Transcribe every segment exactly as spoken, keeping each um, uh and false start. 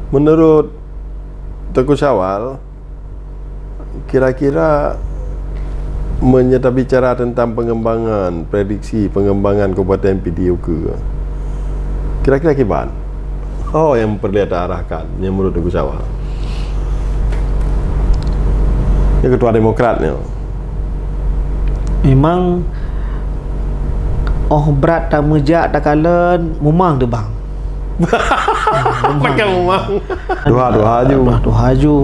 Menurut Teungku Syawal, kira-kira meunyoe tabicara tentang pengembangan, prediksi pengembangan Kabupaten Pidie ukeue, kira-kira kiban? Oh, yang perlu diarahkan, yang menurut Teungku Syawal. Yang Ketua Demokrat ni. Memang oh brat tameujak takalon mumang tu bang. Pakai mumang. Doha-doha aju. Doha-doha aju.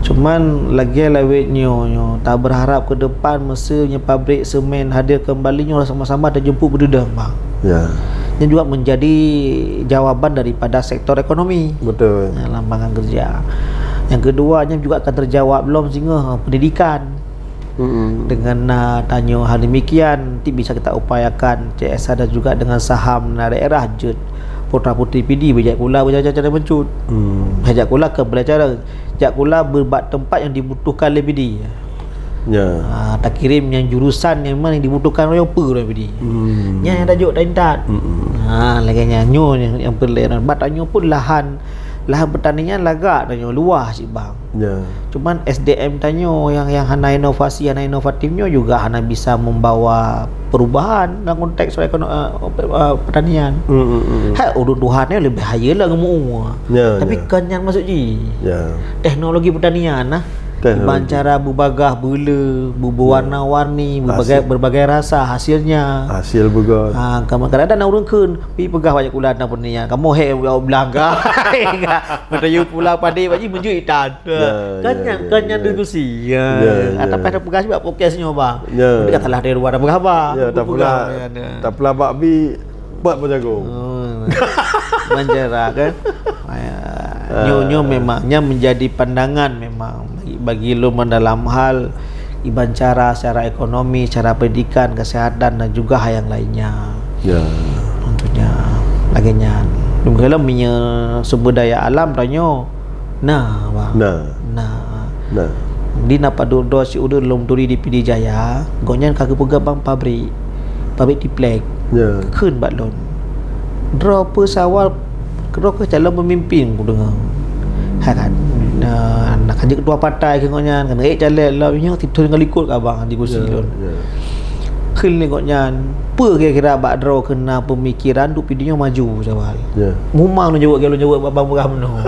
Cuman lagèe lawét nyoe nyoe, ta berharap ke depan meusé nyoe pabrik semen hadir kembali nyoe sama-sama tajumpu beudedeng bang. Ya. Ini juga menjadi jawaban daripada sektor ekonomi. Betul. Ya, lapangan kerja. Yang kedua, ini juga akan terjawab lom singoh pendidikan. Mm-mm. Dengan na tanyoe hal demikian, ti bisa kita upayakan C S R dan juga dengan saham na daerah jeuet putra putri Pidie beujak kula beujak cara mencut. Hmm. Hajat kula ke belajar jak kula beubat tempat yang dibutuhkan oleh Pidie. Ya. Ha, takirim yang jurusan yang memang yang dibutuhkan oleh pe oleh Pidie. Hmm. Nyan yang tajuk taintat. Mm-mm. Ha, lagèe nyan nyoe yang, yang perlu. Bat tanyoe pun lahan lahan pertanian lagak tanyoe luas cit bang. Ya. Cuman S D M tanyoe yang yang hana inovasi, hana inovatif nyoe juga hana bisa membawa perubahan dalam konteks ekonomi uh, pertanian. Mm-mm. Hai ureueng tuha nyoe lebih haya lah ilmu. Ya, Tapi ya. Kan nyan maksud jih. Ya. Teknologi pertanian lah. Teknologi. Iban cara bubagah bela, bubu warna-warni, berbagai Hasil. Berbagai rasa hasilnya. Hasil beugöt. Ha, kamu kadang-kadang ureueng kheun, pi peugah banyak kula na pertanian. Kamu hek belangga. Mata you pula padé bak jih meujui tan. Ya, Kan ya, nyan ya, kan nyan ya. Diskusi. Ya. Ya, ya. Atau pada peugah sebab podcast nyoe bang. Ya. Dia katalah dari luar dah peugah bang. Ya, tak pula Ya, ada. Tak pula bak bi buat berjagung. Oh, manjara kan. Ya. Nyo nyo memang nyo menjadi pandangan memang bagi, bagi lôn dalam hal iban cara secara ekonomi, secara pendidikan, kesehatan dan juga hal yang lainnya. Ya. Contohnya lagèe nyan. Mungkin lah minyak sumber daya alam tanyoe. Nah, bang. Nah. Nah. Nah. Di napa duduk si udah lom turi di Pidie Jaya, gobnyan ka geupeugah bang pabrik. Pabrik tiplek. Ya. Kheun bak lôn. Droe peusawal droe keuh calon pemimpin ku deungoe. Ha kan. Nah, nak kan ketua partai ke gobnyan kan. Eh caleg lah nyoe titu dengan likot abang di kursi Ya, lôn. ya. Kheun lé gobnyan. Peue kira-kira bak droe keu na pemikiran duek Pidie nyoe maju sawal. Ya. Mumang lôn jaweueb lôn jaweueb bak bang peugah meunoe.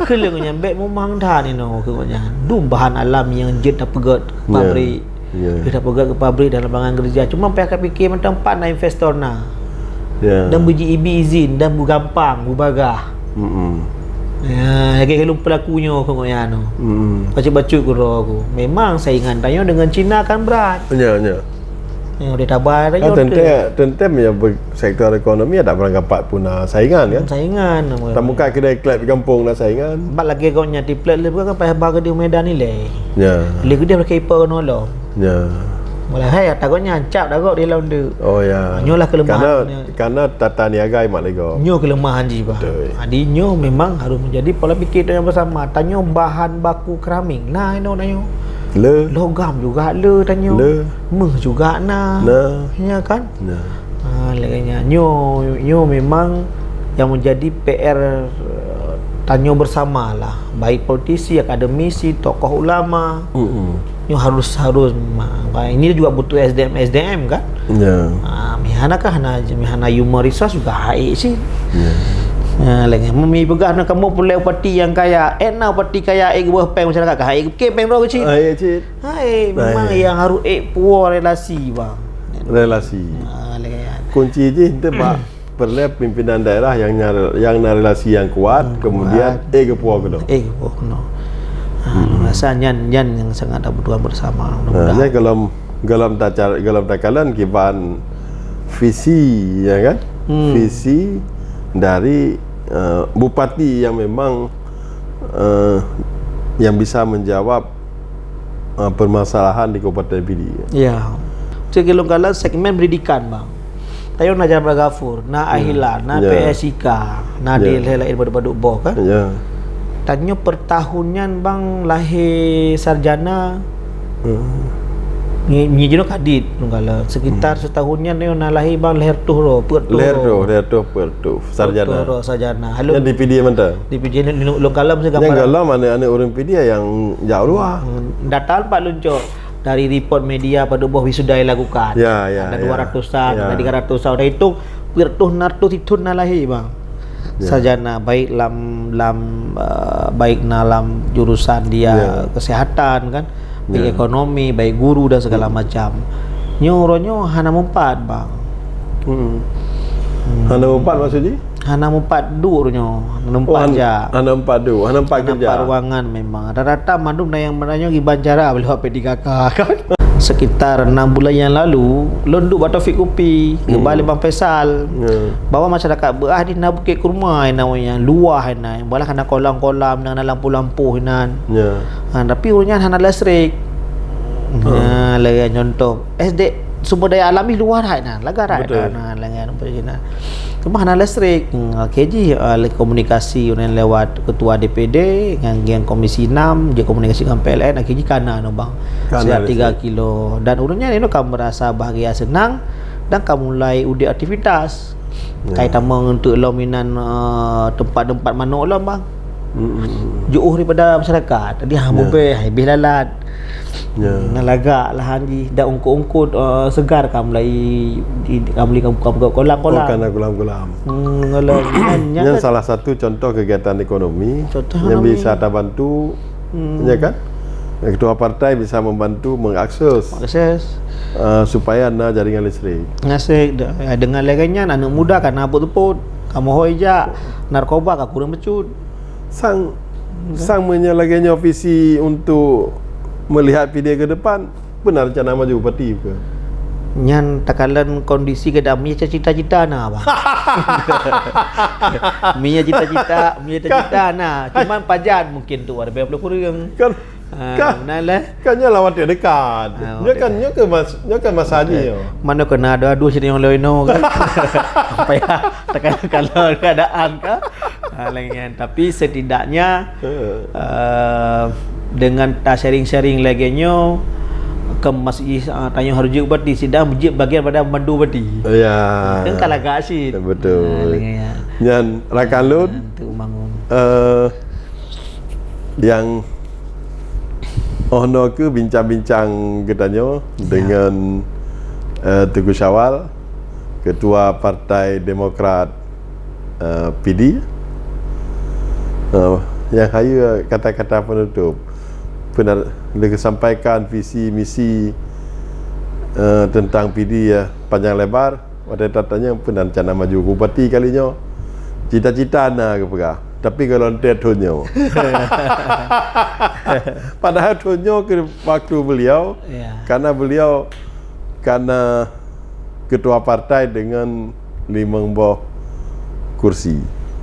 Kheun lé gobnyan bèk mumang that inoe keu gobnyan. Dum bahan alam nyang jeuet tapeugöt Ya. Pabrik. Ya. Dia dah peugah ke pabrik dalam lapangan kerja. Cuma payah ka fikir mantong pat na investor na. Ya. Dan beuji ibi izin dan beugampang, beubagah. Mm-mm. Ya, lagi kalau pelaku nyoe ke ngoyan tu. Mm-mm. Bacut-bacut guru aku. Memang saingan tanyoe dengan Cina kan berat. Ya, ya. Yang udah tabar Kan tanyoe. tentang tentang ya ber- sektor ekonomi ada barang kapat pun na saingan kan. Saingan nama. Tak muka kedai klep di kampung na saingan. Bat lagi kau nyati plek le kan payah ba ke di Medan ni le. Ya. Le gede pakai ipa kena lo. Ya. Mulai hai takutnya ancap takut di lawan tu. Oh ya. Nyolah kelemahan Karena ni. Karena tata niaga mak lego. Nyo kelemahan ji bah. Betul. Jadi nyo memang harus menjadi pola pikir yang bersama. Tanyo bahan baku keramik. Nah, ino tanyo. Le. Logam juga le tanyo. Le. Meh juga na. Nah. Ya kan? Nah. Ha, laganya nyo nyo memang yang menjadi P R eh, tanyo bersama lah. Baik politisi, akademisi, tokoh ulama. Mm-mm. Nyo harus harus ma- ini juga butuh S D M S D M kan? Ya. Ha, mihana kah na mihana human resource juga hai sih. Ya. Ha, lagi memi peugah na kamu pulai upati yang kaya. Eh na upati kaya eh geuboh peng masyarakat kah? Hai ke peng bro kecil. Hai cik. Hai memang Hai. Yang harus eh puo relasi bang. Relasi. Ha, lagi. Kunci jih ente bak perlu pimpinan daerah yang nyar- yang na relasi yang kuat, Yang kemudian eh gepuo kena. Eh, oh no. Ha, hmm. Rasa nyan nyan yang sangat kebutuhan bersama. Nah, nya kalau kalau tacar kalau takalan kiban visi ya kan? Hmm. Visi dari uh, bupati yang memang uh, yang bisa menjawab uh, permasalahan di Kabupaten Pidie. Ya. Cek gelong kala segmen pendidikan bang. Tayo na Jalan Gafur, na Ahila, na Ya. P S I K, na di Ya. lain-lain baduk-baduk boh kan. Ya. Tanyo per tahun nyan bang lahir sarjana Hmm. Ngi-, ngi jinoe kadit lôn kalon. Sekitar setahun nyan nyoe na lahé bang lhèe reutôh droe, peuet reutôh. Lhèe reutôh, lhèe reutôh, peuet reutôh. Sarjana. Peuet reutôh sarjana. Halo. Nyan di P D A mantong? Di P D A lôn, lôn kalon meusigoe. Nyan gambaran. Golom aneuk-aneuk ureueng P D A nyang jak u luwa. Hmm, data pat lôn cok dari report media padub boh wisuda yang lakukan. Ya, ya, ada ya. Dua ratusan, ya. Ada tiga ratusan. Udah hitung, peuet reutôh, na reutôh sithôn na lahé bang. Ya. Sarjana, baik lam, lam, eh, baik na lam jurusan dia, ya, kesehatan kan, baik, ya, ekonomi, baik guru dan segala, hmm, macam. Nyoe uroe nyoe hana meupat bang. Hmm. Hmm. Hana meupat maksud jih? Hana meupat duek uroe nyoe, hana meupat, oh, han-, jak. Hana meupat duek, hana meupat, hana kerja. Meupat ruangan memang. Rata-rata mandum na nyang meunanyoe kiban cara bak P tiga K kan. Sekitar enam bulan yang lalu, lôn duek bak Taufik Kupi, hmm, keuba lé Bang Faisal. Ya. Bahwa masyarakat beuah di na Bukit Kurma, na nyang luwah na, bahkan na kolam-kolam, na lampu-lampu inan. Ya. Ha, tapi ureueng nyan hana listrik. Hmm. Ha, lagèe contoh, S D, sumber daya alam ih luwah that na, lagèe that. Betul. Na, lagèe apa inan. Cuma hana listrik. Hmm, okey jih, ah, le-, komunikasi uneun lewat ketua D P D ngan, ngan Komisi enam, jeuet komunikasi ngon P L N, akhé jih kana nyoe bang. Kana listrik. Sejak tiga kilo. Dan ureueng nyan nyoe ka merasa bahagia, senang, dan ka mulai udép aktivitas. Ya. Ka tamong untuk lom inan, eh, tempat-tempat manok lom bang. Hmm, hmm, hmm. Jeuet daripada masyarakat. Jadi, ha, ya, mubèh, habéh lalat. Ya. Nah, lagak lahan jih, dan ungkot-ungkot, eh, segar ka mulai di, di, ka mulai ka buka-buka kolam-kolam. Oh, kana kolam-kolam. Hmm, kolam. Nyan, nyan kan salah satu contoh kegiatan ekonomi, contoh yang ekonomi bisa tabantu, hmm, ya kan? Ketua partai bisa membantu mengakses, mengakses, eh, supaya na jaringan listrik. Listrik, de-, eh, dengan lagèe nyan, aneuk muda ka na peuet-peuet, ka mohoi jak, narkoba ka kureueng bacut. Sang, enggak. Sang meunyoe lagèe nyoe visi untuk melihat P D A ke depan, beuna rencana maju parti ke? Nyan takalon kondisi keadaan, meunyoe cita-cita na, bang. Meunyoe cita-cita, meunyoe cita-cita na. Cuman pajan mungkin tu ada puluh kureueng. Kan, ah, kan, beuna lé. Kan nyoe lawan dekat. Ah, nyoe kan, dekat. Nyoe ke mas-, nyoe kan masa, betul, nyoe. Mana kena ada aduh sini yang lain, no, kan? Apa ya? Takalon keadaan, kan? Ha, lagèe nyan. Tapi setidaknya, heeh, eh, dengan ta-sharing-sharing lagèe nyoe, ke masjid, ah, tanyoe harus jeuet bati, sidang jeuet bagian pada mandu bati. Ya. Kan ka lagak cit. Betul. Ha, lagèe nyan. Nyan rakan lôn, ha, untuk bangun, eh, nyang oh noe keuh bincang-bincang geutanyoe, ya, dengan, eh, Teungku Syawal, Ketua Partai Demokrat, eh, P D. Eh, nyang hayeue kata-kata penutup. Peunar-, lé sampaikan visi misi, eh, tentang P D, ya, panjang lebar. Watèe tatanyong peue na rencana maju bupati kali nyoe. Cita-cita na geupeugah, tapi golom teuh thon nyoe. Padahal thon nyoe keu waktu beliau, ya, karena beliau kana ketua partai dengan limong boh kursi.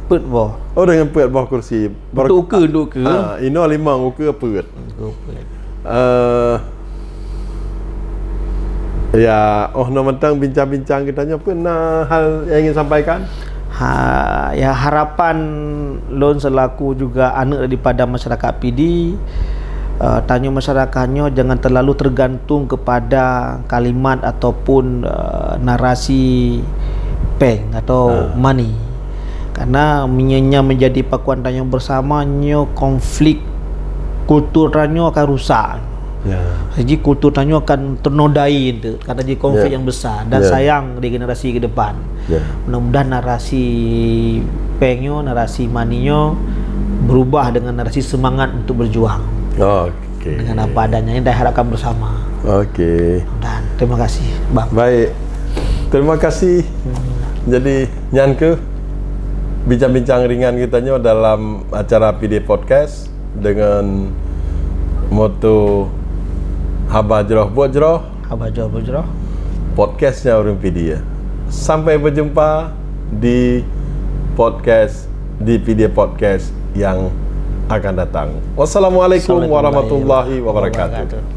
Peuet boh. Oh, dengan peuet boh kursi. Untuk ukeue, untuk ukeue. Ha, inoe limong, ukeue peuet. Ukeue peuet. Eh, ya, oh, noe mantong bincang-bincang geutanyoe, peue na hal yang ingin sampaikan? Ha, ya, harapan lôn selaku juga aneuk daripada masyarakat P D, eh, tanyoe masyarakat nyoe jangan terlalu tergantung kepada kalimat ataupun, eh, narasi péng atau, ah, money. Karena meunyoe nyan menjadi pakuan tanyoe bersama, nyoe konflik kultur tanyoe akan rusak. Ya. Jadi kultur tanyoe akan ternodai tu, karena jadi konflik, ya, yang besar dan, ya, sayang di generasi ke depan. Ya. Mudah-mudahan narasi péng nyoe, narasi money nyoe berubah dengan narasi semangat untuk berjuang. Oke. Dengan apa adanya, ini diharapkan bersama. Oke. Dan terima kasih, Bang. Baik. Terima kasih. Hmm. Jadi, nyan keuh bincang-bincang ringan geutanyoe dalam acara P D Podcast dengan moto haba jroh buet jroh. Haba jroh buet jroh. Podcastnya ureueng P D. Sampai berjumpa di podcast, di P D Podcast yang akan datang. Wassalamualaikum warahmatullahi wabarakatuh.